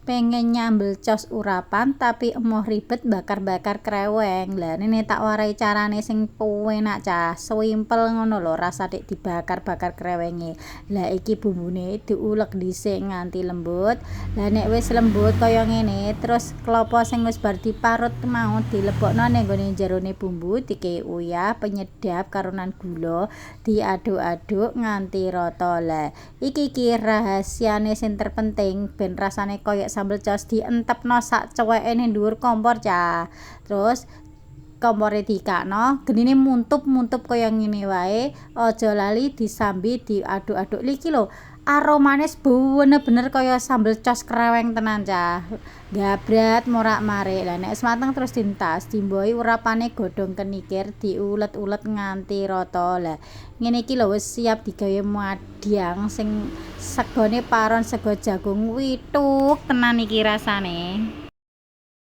Pengen nyambel cos urapan tapi emoh ribet bakar-bakar kreweng. Lah, ngene tak warai carane sing penak, cah, swimpel ngono lho, rasah dik dibakar-bakar krewenge. Lah, iki bumbune diulek dhisik nganti lembut. Lah, nek wis lembut kaya ngene, terus klopo sing wis bar diparut mau dilebokno ning gone jerone bumbu, dikei uyah, penyedap karonan gula, diaduk-aduk nganti rata. Lah, iki ki rahasiane sing terpenting ben rasane kaya sambel cos, dientepno sak ceweke ning dhuwur kompor, cah. Terus kompore dikakno, genine muntup-muntup kaya ngene wae, aja lali disambi diaduk-aduk. Iki lho, aromane bener-bener kaya sambel cos kreweng tenan, cah. Gabrat morak-marik. Lah, nek wis mateng terus dientas, diimbuhi urapane godhong kenikir, diulet-ulet nganti rata. Lah, ngene iki lho wis siap digawe madang sing segone paron sego jagung, withuk tenan iki rasane.